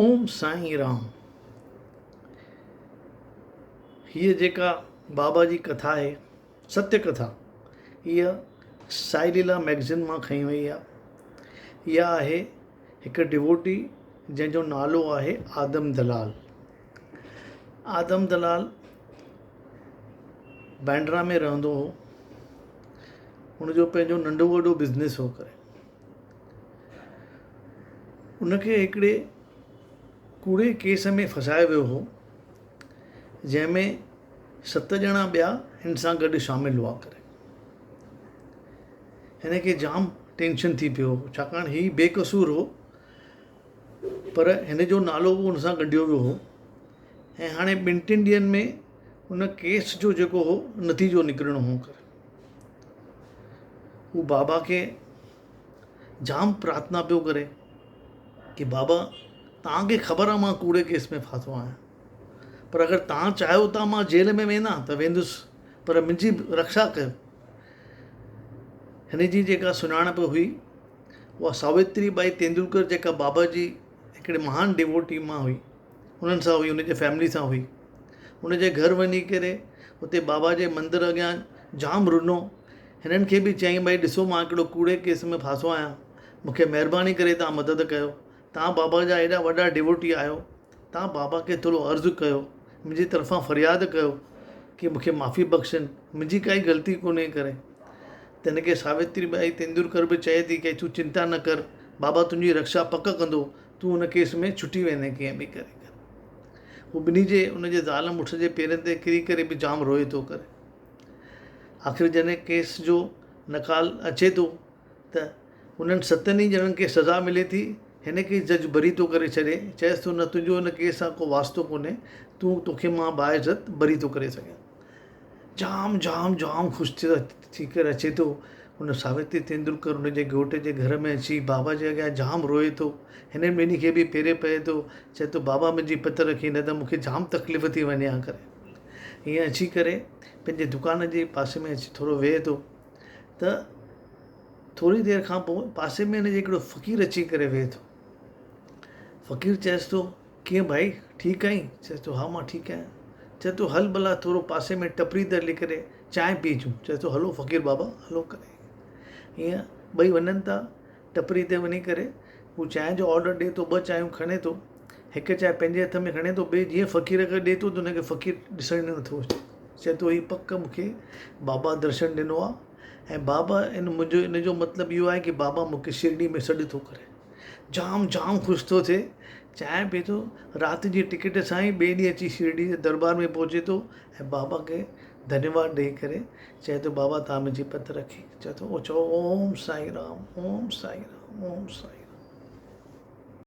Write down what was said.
اوم سائين رام. هيء جيڪا بابا جي ڪٿا آهي، ستيه ڪٿا، هيء سائي ليلا مئگزين مان کنئي وئي آهي. اها آهي هڪ ڊووٽي جنهن جو نالو آهي آدم دلال. آدم دلال بينڊرا ۾ رهندو هو. هن جو پنهنجو ننڍو وڏو بزنس هو ڪري. ان کي هڪڙي ڪوڙي ڪيس ۾ ڦاسايو ويو هو، جنهن ۾ ست ڄڻا ٻيا هن سان گڏ شامل هئا ڪري. هن کي جام ٽينشن ٿي پيو هو، ڇاڪاڻ هي بي قصور هو، پر هن جو نالو به ان سان ڳنڍيو ويو هو ۽ هاڻي ٻن ٽن ڏينهن ۾ ان ڪيس جو جيڪو هو نتيجو نڪرڻو هو ڪري. هو بابا کي جام پرارٿنا پيو ڪري ڪي بابا توهان کي خبر آهي مان ڪوڙي ڪيس ۾ ڦاٿو آهيان پر اگر توهان چاهيو ٿا مان جيل ۾ ويندا ته ويندس پر منهنجي رڪشا ڪيو. هن جي جيڪا سڃاڻپ هئي اها ساوتري ٻائي تيندولڪر جيڪا بابا جي هڪڙي مهان ڊيووٽي مان هئي انهن سان هئي ان جي فيملي سان هئي. ان جي گهر وڃي ڪري اتي بابا جي مندر اڳيان جام رنو. هنن کي به چيائين ڀئي ڏسو مان هڪڙو ڪوڙي ڪيس ۾ ڦاسو آهيان مون کي مهرباني ڪري توهان مدد ڪيو. توهان بابا جا ايڏا وڏا ڊيووٽي آهيو توهان بابا کي ٿورو عرض ڪيو منهنجي طرفان فرياد ڪيو ڪي مون کي معافي بخشن منهنجي ڪائي غلطي ڪونهي ڪري. ته هن کي ساوتري ٻائي تيندولڪر به چئي ٿي ڪي تون چنتا نه ڪر بابا تنهنجي رڪشا پڪ ڪندو تون ان ڪيس ۾ ڇٽي ويندين ڪيئن به ڪري ڪري. هو ٻنهي جي ان جي زال مڙس جي پيرن تي ڪري ڪري به جام روئي ٿو ڪري. آخر جڏهن ڪيس جو نڪال اچي ٿو ته انهن ستن ئي ڄڻن کي سزا ملي ٿي. هن کي جج بري ٿو ڪري ڇڏي. چئيس ٿو نه تنهنجو ان ڪيس سان ڪو واسطو ڪونهي تون توکي مان باعزت بري ٿو ڪري سگهيان. جام جام جام خوش ٿي ڪري اچي ٿو. هن ساوتري تيندولڪر هن جي گهوٽ جي گهر ۾ اچي بابا جي اڳيان جام روئي ٿو. هنن ٻنهي کي به پيري پئي ٿو. چئي ٿو بابا منهنجي پت رکي نه ته مون کي جام تڪليف ٿي وڃي ها ڪري. ائين اچي ڪري پنهنجي دڪان جي پاسي ۾ اچي ٿورو ويهي ٿو ته ٿوري دير کان پوء پاسي ۾ هن جي هڪڙو فقير اچي ڪري ويهي ٿو. فقير چئيس ٿو ڪيئن ڀائي ٺيڪ آهين؟ چئي ٿو ها مان ٺيڪ آهيان. چئي ٿو هل ڀلا ٿورو پاسي ۾ ٽپري تي هلي ڪري چانهه پي اچون. چئي ٿو هلو فقير بابا هلو ڪري. ائين ٻئي وڃن ٿا ٽپري تي وڃي ڪري هو چانهه جو آرڊر ڏئي ٿو ٻه چانهيون کڻي ٿو هڪ چانهه پنهنجي هٿ ۾ کڻي ٿو ٻي جيئن فقير کي ڏئي ٿو ته هن کي فقير ڏسڻ ئي نٿو اچي. چئي ٿو هي پڪ مون کي بابا درشن ڏنو آهي ۽ بابا ان منهنجو ان جو مطلب اهو آهي ڪي بابا مون کي شرڊي ۾ سڏ ٿو ڪري. جام جام خوش ٿو ٿئي، چانهه پي ٿو، رات جي ٽڪيٽ سان ئي ٻئي ڏينهن اچي شرڊي جي درٻار ۾ پهچي ٿو ۽ بابا کي ڌنيواد ڏئي ڪري چئي ٿو بابا توهان منهنجي پت رکي. چئي ٿو چئو اوم سائين رام اوم سائين رام اوم سائين رام.